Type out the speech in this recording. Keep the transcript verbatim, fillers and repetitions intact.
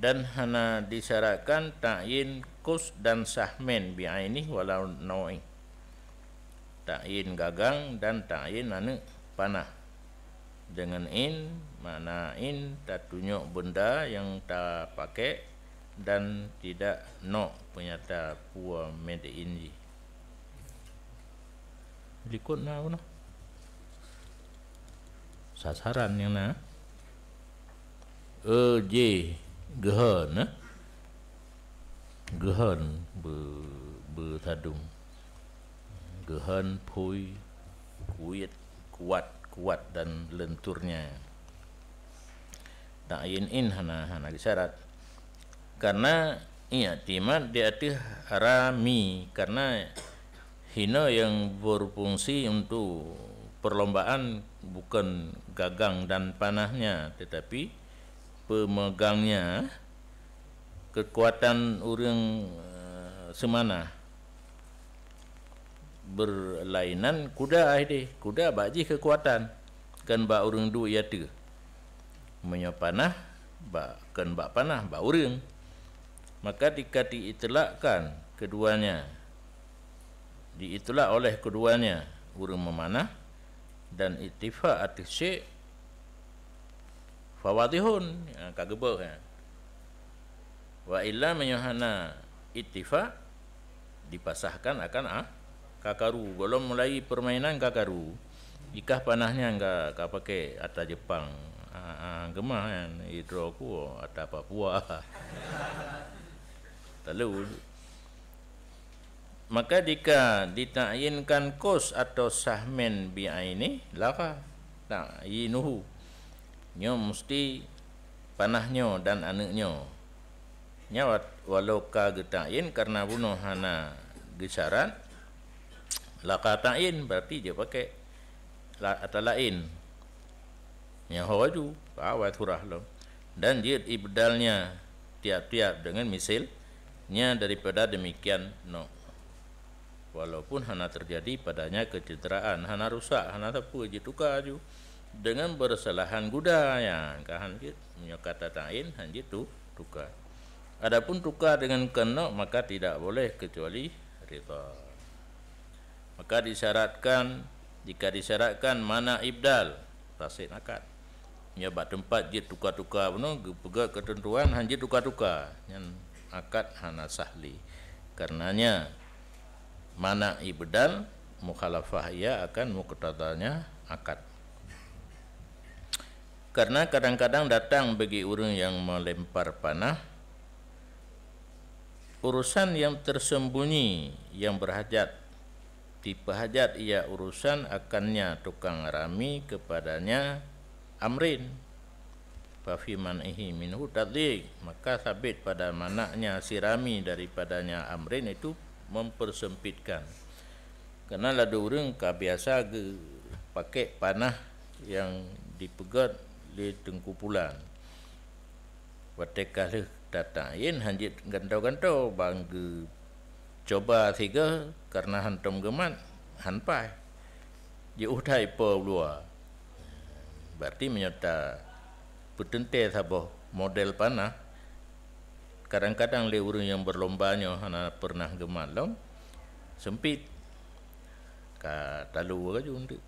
Dan hana disyaratkan ta'yin qus dan sahmen bi'ainih walau nau'i. Ta'yin gagang dan ta'yin aneuëk panah. Dengan in, makna in tatunyok benda nyang tapakék dan tidak nok peunyata peue made in jih. Likot na, na. Sasaran nyang na. E, J, geuhon, eh? Geuhon be-, beutadong. Geuhon, phui, kuit, kuat, kuat dan lenturnya. Ta'yin in hana, hana geusyarat. Karena i'timad di ateueh rami, karena hino yang berfungsi untuk perlombaan bukan gagang dan panahnya, tetapi pemegangnya, kekuatan ureuëng, eh, seumanah. Berlainan kuda ai deh. Kuda bak jih kekuatan, kan bak ureuëng duek ateueh. Meunyoe panah, bak, kan bak panah, bak ureuëng. Maka jika diitlakkan keduanya, diitlak oleh keduanya, ureuëng memanah dan ittifaq ateueh syek, fawadihun, ha, ka geubeuh, ha. Wa illa, meunyoe hana ittifaq, dipasahkan akan, ah, ka karu. Gohlom mulai permainan ka karu. Ikah panah nyan ka, ka pakai ata Jepang. Ah, ah, geumah nyan, idroe ku ata Papua. Lalu, maka jika ditakyinkan qus atau sahmen bi'ainih, lagha ta'yinuhu. Nyoe musti panah nyoe dan aneuëk nyoe. Nyoe wat-, walau ka geutakyin karena bunoe hana geusyarat, lagha ta'yin, berarti jeuet pakai la-, ata laén. Nyoe ho laju, awai surah lom. Dan jeuet ibdalnya tiap-tiap dengan misil nya daripada demikian nok. Walaupun hana terjadi padanya kecederaan, hana rusak, hana sapeue, jituka laju dengan bersalahan guda, nyan ka han jeuet. Meunyoe ka tata'yin, han jeuet tu-, tuka. Adapun tuka dengan keunok, maka tidak boleh kecuali ridha. Maka disyaratkan, jika disyaratkan mana ibdal, fasid akad. Nyoe bak teumpat jeuet tuka-tuka bunoe, geupeugét keuteuntuan han jeuet tuka-tuka, nyan akad hana sah lé. Karenanya, mana ibdal mukhalafah ia akan muktadanya akad. Karena kadang-kadang datang bagi ureuëng yang melempar panah, urusan yang tersembunyi yang berhajat, dipeuhajat ia urusan akannya tukang rami kepadanya amrin. Fa fi man'ihi minhu tadhiq, maka sabit pada manaknya si rami daripadanya amrin itu mempersempitkan. Karena ladôm ureuëng ka biasa geupakék panah nyang dipeugét lé teungku pulan. Watée ka lheueh tata'yin han jeuet gantoe-gantoe, ban geucoba sigoe, karena hantom geumat, han paih. Jiôh that ipo u luwa. Berarti meunyoe tapeuteuntée saboh model panah, kadang-kadang lé ureuëng nyang berlomba nyoe hana pernah geumat lom, seumpit. Ka talu laju eunteuk.